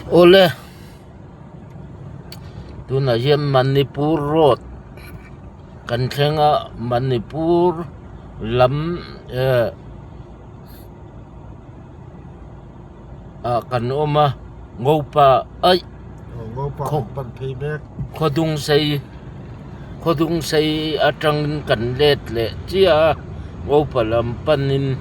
Awle tunah hian Manipur road kan thleng a Manipur lam eh ah kan awm a ngopa aih khawdung sei khawdung sei atangin kan let leh chiah a ngopa lam panin.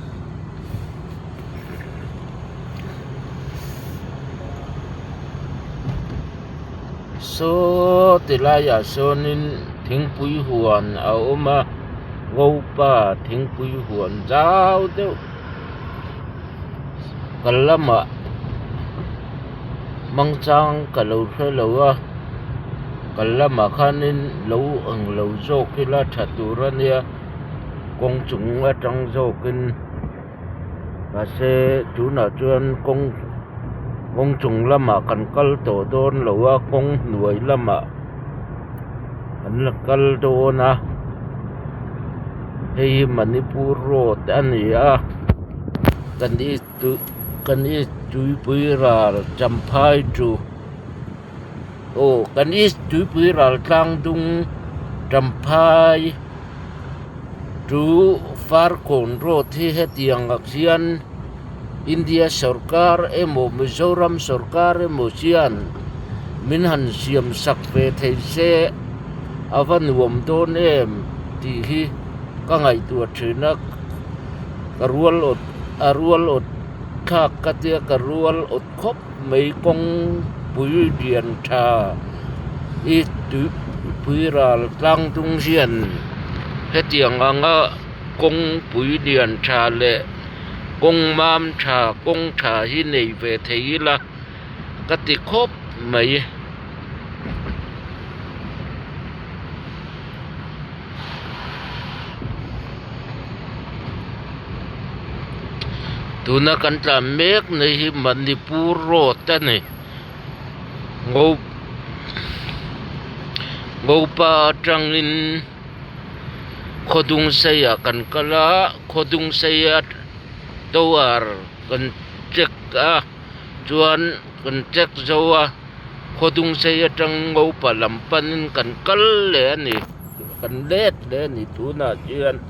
Saw ti laiah sawnin thingpui huan a awm a ngopa thingpui huan zau deuh. Kal lamah hmangchang ka lo hre lo a kal lamah khanin lo ang lo zawk ila tha tur a nia kawng chung atang zawkin mahse tunah chuan kawng kawng chung lamah kan kal tawh dawn lo a kawng hnuai lamah kan la kal dawn a. Hei hi Manipur road a ni a kan i kan i tuipui ral champhai chu aw kan i tuipui ral tlang dung champhai chu farkawn road hi hetiang ah khian India sawrkar emaw Mizoram sawrkar emaw hian min han siam sak ve thei se. A va nuam dawn em tih hi ka ngaihtuah thin a, ka rual awt a rual awt thlak ka tia ka rual awt khawp mai kawng pui lian tha i tuipui ral tlang dung hian hetiang anga kawng pui lian tha leh kawng mam tha kawng tha hi nei ve thei ila ka ti khawp mai. Tuna kan tlan mek na hi Manipur road a ni ngo ngopa atangin khawdung seiah kan kal a khawdung seia tower kan check a chuan kan check zo a. Khawdung sei atang ngopa lam panin kan kal leh a ni kan let leh a ni tunah hian.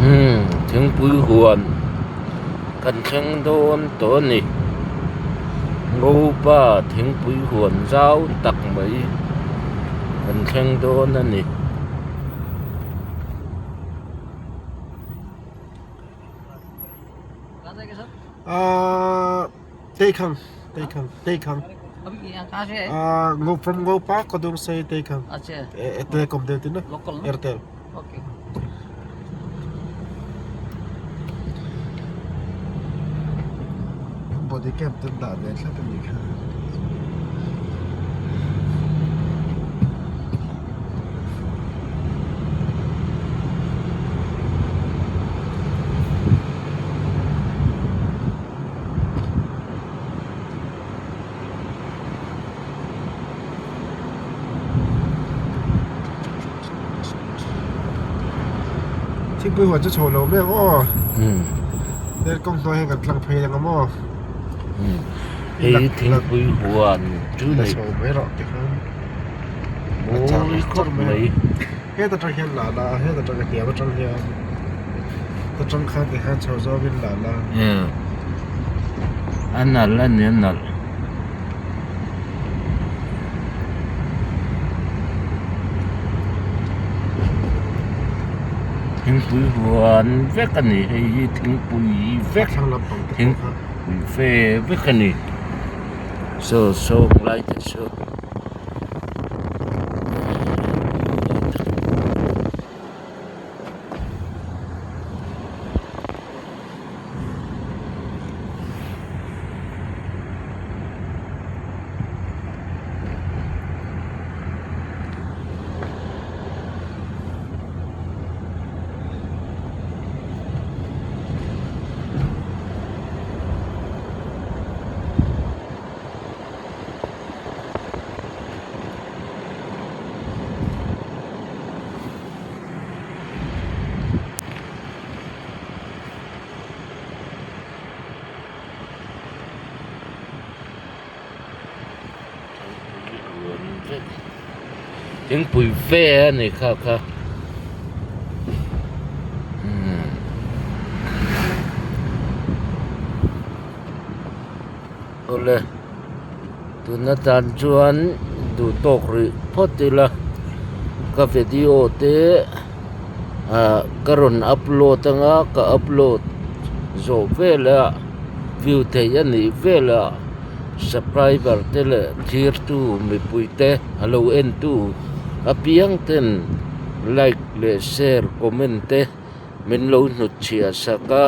Umm thingpui huan kan thleng dawn tawh a ni ngopa thingpui huan zau tak mai kan thleng dawn a ni. Uh, Teikhang, Teikhang, Teikhang. अभी यहाँ कहाँ से है Uh, go from Gopa, Kodum say Teikhang. अच्छा Telecom देते ना लोकल ना Airtel. Okay Body cam tên đã về sát tên gì Thingpui huan chu chho lo mai ang aw. Nen kawng hnuai hian kan tlang phei ang a maw. Hei thingpui huan chu nei. Chho mai rawh tikhan. Mawi khawp mai. Heta tang hian lah la a, heta tang a hniam atang hian ta tang khan tikhan chho zawngin lah la. A nalh a ni a nalh. Thingpui huan vek a ni hei hi thingpui vek thingpui fe vek a ni saw sawng lai te saw. Thingpui fe a ni kha kha umm awle tuna tan chuan duh tawk rih phawt ila ka video te ah ka rawn upload anga ka upload zawh velah view theih a nih velah subscriber te leh thirtu mipui te a lo en tu apiang ten like leh share comment te min lo hnutchhiah sak a.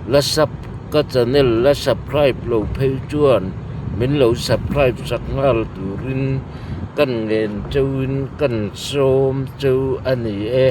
La sub ka channel la subscribe lo phei chuan min lo subscribe sak nghal turin kan ngen cheuhin kan sawm cheu a ni e.